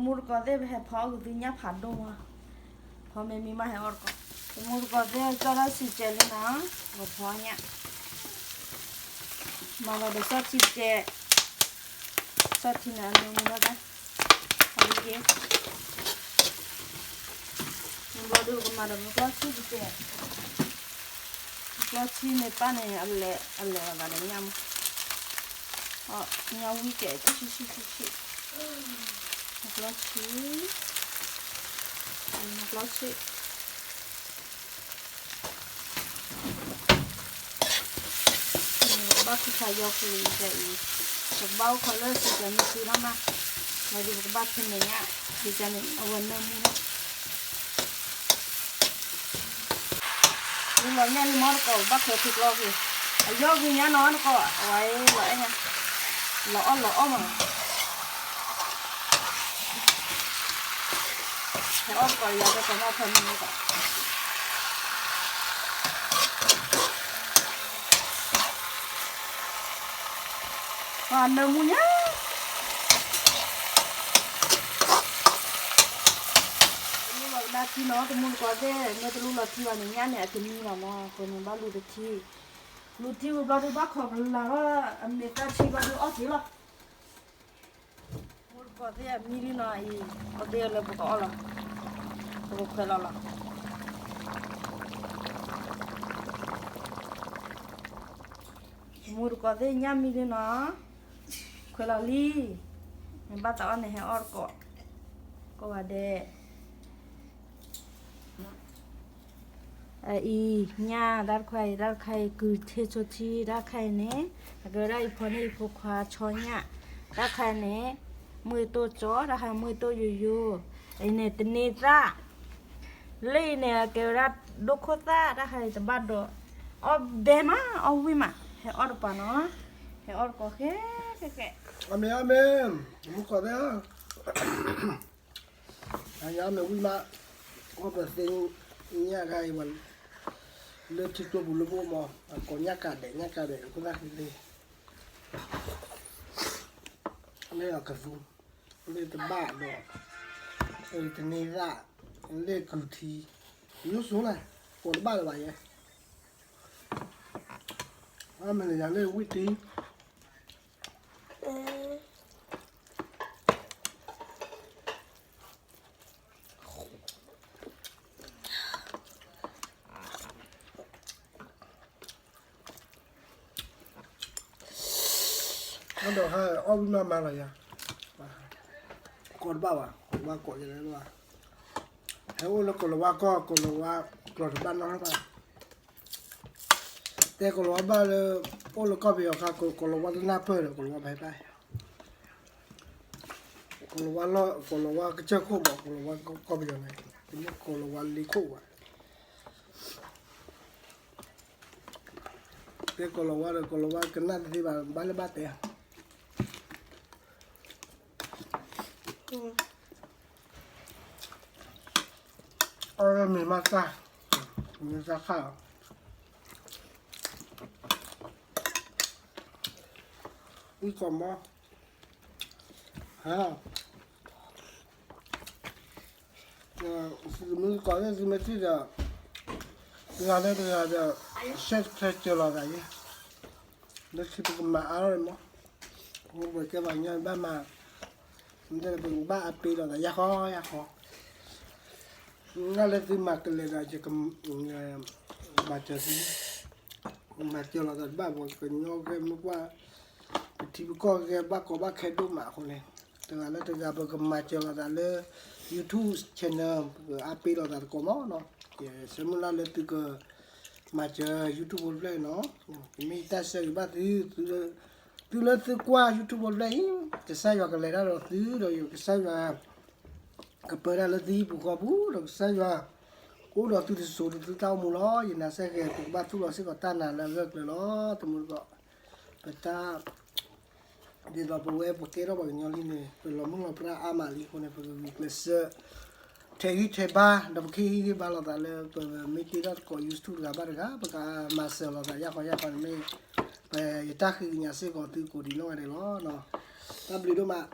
မူတကိးသ့ၣ် ပဟဲဖီအီၣ်က့ၤသုညၣ်ဖးဒိၣ်မး, ဖီမ့ၢ်မံမးဟဲအီၣ်တကိး, တမူတကိးသ့ၣ် ကၠီၣ်တၢ်စံးကဲးလံနီၤ, ပဖီညၣ်, မၤလီၤဒီးစီၣ်ထံတကဲး, စီၣ်ထံန့ၣ်အနၢမူဒၣ်တၢ်, အဝံၤက့ၤ, ဘျီဒုးကမၤဒီးမုၢ်ကျီၢ်ဆံၣ်တကဲး, မုၢ်ကျီၢ်ဆံၣ်န့ၣ်ပၢ်န့ၣ် အလဲၤအလဲၤလီၤဘၣ်ဒီးညၣ်မူ အီၣ်ညၣ်ဝံၣ်ကဲး ဆံၣ်ဆံၣ်ဆံၣ်ဆံၣ်, မုၢ်ကျီၢ်ဆံၣ်, မုၢ်ကျီၢ်ဆံၣ်, ပကဘၣ်ခုခးယီၤဃုာ်အံၤ, ပကဘၣ်အိၣ်ခိးလၢစံးကဲးမ့ၢ်ဆံနီၢ်မး, လီၤဒုးပကဘၣ်ဖဲမဲာ်ညါ, စံးကဲးန့ၣ် အဝဲနၢမူနီၤ လၢလီၤညၣ်လံမီတကိး ဘၣ်ချၢထံကျီက့ၤ, အယီၢ်ဂ့ၤညါနီၤတကိး အဝဲလီၤအဲၣ်ညါ, လီၤအီၣ်လီၤအီၣ်မး, ဟဲအီၣ်တကိးယၤတကိးနီၢ်ဖဲမုၢ်တကိး နၢမူညါ, တလူလီၤကဒါထံနီၤ တမူတကိးသ့ၣ် မ့ၢ်တလူလီၤထံဘၣ်န့ၣ် ညၣ်န့ၣ်အတမံလီၤမး အဃိန့ၣ်ဘၣ်လူၤတထံ, လူၤထံဝံၤဘျီဒုးဘၣ်ခိးကလၤထီၣ် အမ့ၢ်သၣ်ထံဘျီဒုးအီၣ်က့ၤလီၤ. မူတကိးသ့ၣ်အမံလံနီၤအံၤ, အီၣ်သ့ၣ်လၢပကအီၣ်လီၤ, ပကခွဲးလီၤလီၤ. မူတကိးသ့ၣ်ညၣ်မံလံနီၤ, ခွဲးလီၤလံ, နဘၣ်သးအီၣ်န့ၣ်ဟဲအီၣ်တကိး, ကိးဂၤဒဲး အံၤ ညၣ်တၢ်တခါအံၤ တၢ်တခါအံၤ ကုၢ်ထ့ဆိထံ တၢ်တခါအံၤန့ၣ် အကဲဝဲဒၣ်အံၤဖိန့ၣ် အံၤဖိခွါဆီညၣ်, တၢ်တခါအံၤန့ၣ် မုၢ်တိၢ်ကၠီ တၢ်တခါအံၤမုၢ်တိၢ်ယိယိ, အံၤန့ၣ်တန့သၣ်, လၢအံၤန့ၣ် အကဲဝဲဒၣ်ဒိၣ်ခိၣ်သၣ် တၢ်တခါအံၤတဘၣ်ဒီး အီၣ်ဘဲမး အီၣ်ဝံၣ်မး ဟဲအီၣ်တပၤနီၤ, ဟဲအီၣ်တကိးဃဲဃဲဃဲ, အမ့ၢ်အမ့ၢ် မူတကိးသ့ၣ် အညါမ့ၢ်ဝံၣ်မး, အီၣ်ပသ့ၣ်ညါတခါအံၤဝဲ, လၢထံကျိပူၤလၢပအိၣ်မး, အကိးညၣ်ကးဒဲး ညၣ်ကးဒဲး အခိၣ်သၣ်ဃံသ့, လၢအကသူ, လၢတဘၣ်ဒီး, တန့သၣ်, လၢကုၢ်ထံ, ယိၣ်စိလၢ, ကိးတဘၣ်လၢၤဘၣ်ယဲ, အမ့ၢ်လၢယၤလၢဝံၣ်တံ အဒီးဟဲအီၣ်ဝံၣ်မးမးလီၤယၤ, ကိးတဘၣ်ဘၣ် ကိးတဘၣ်ကိးယဲလဲၣ်ဘၣ်, ဟဲအိၣ်လၢကိၤလၤဝါကီၢ် ကိၤလၤဝါကျိာ်တဘၣ်နီတဘၣ်, တဲကိၤလၤဝါဘၣ်လၢ အိၣ်လၢကီၢ်ပယီၤခါ ကိၤလၤဝါတနၢ်ပၢၢ်ဒီး ကိၤလၤဝါဖဲဘၣ် ကိၤလၤဝါလီၢ် ကိၤလၤဝါကစၢၢ်ခိၣ်ဘၣ် ကိၤလၤဝါကီၢ်ပယီၤန့ၣ် တမ့ၢ်ကိၤလၤဝါလ့ခိၣ်ဘၣ်, တဲကိၤလၤဝါဒီး ကိၤလၤဝါကနၣ်တသ့ဘၣ် ဘၣ်လၢဘၣ်တဲ အီၣ်မ့ၤမးတၢ်, မ့ၤတၢ်ခါလီၤ, အံၤကီးမီ, ဟါ, သုမ့ၢ်ကီးလၢသုမ့ၢ်ထံၣ်ဒီး, တဂၤလၢတဂၤဒီး, ရှဲတဖျဲကၢၤလီၤသးယဲ, လၢခံပကမၤအါထီၣ်န့ၣ်မီ, ပကဲပှၤကညီဘၣ်မၤ ပကဘၣ်အါပ့ၤလိာ်သးယါဃီယါဃီ, နလၢသုမၤကလဲၤဒီး ယကမၤစၢၤသု, မၤစၢၤလိာ်သးတဘၣ် ပှၤကညီဂဲမ့ၢ်ကွၢ်, ပထံပကီၢ်ဂဲဘၣ်ကီဘၣ်ခဲဒိၣ်မးအဃိန့ၣ်, တဂၤလၢတဂၤ ပကမၤစၢၤလိာ်သးလၢ YouTube channel ပကအါပ့ၤလိာ်သးတကိးမီနီၤ, ယဆၢမုၢ်လၢ်လၢသုက မၤစၢၤ YouTube ဖိတဖျၢၣ်အံၤနီၤ, မ့ၢ်ယတၢ်ဆၢဂ့ၤဘၣ်သု, သုလၢသုကွၢ် YouTube ဖိတဖျၢၣ်အံၤ, ကစၢ်ယွၤကလဲၤတၢ်ဒီးသုဒီး ယကစၢ်ယွၤ ကပၢတၢ်လၢသုဟံၣ်ပူၤဃီပူၤ ဒီးကစၢ်ယွၤ ကအိၣ်ဒီးသုတစိၤဒီးသုတၢ်အိၣ်မူလီၤ. ယနာ်စ့ၢ်ကီး ပကဘၣ်သူၣ်လီၤစ့ၢ်ကီးတၢ်နာ်လၢအဂၢၢ်ကျၢၤလီၤ. တမူတကိး ပတၢ် ဒ်သိးပဝဲပကဲထီၣ်ပှၤကညီလံန့ၣ် ပလီၤမုၢ်လီၤပြၢ်အါမးလံအဃိန့ၣ် ပကဂုာ်ကျဲးစၢး ထဲးဂံၢ်ထဲးဘါ ဒီးပကဟ့ၣ်ဂံၢ်ဟ့ၣ်ဘါလိာ်သးလၢ ပမ့ၢ်တ့ထီၣ်သကိး YouTube တဂၤဘၣ်တဂၤ ပကမၤစၢၤလိာ်သးယါဃီယါဃီန့ၣ်မ့ၢ် ပယတၢ်ဃ့ကညးစ့ၢ်ကီးသုကိးဒံးနီၢ်ဂၤဒဲးလီၤ. တၢ်ဘျုးဒိၣ်မး.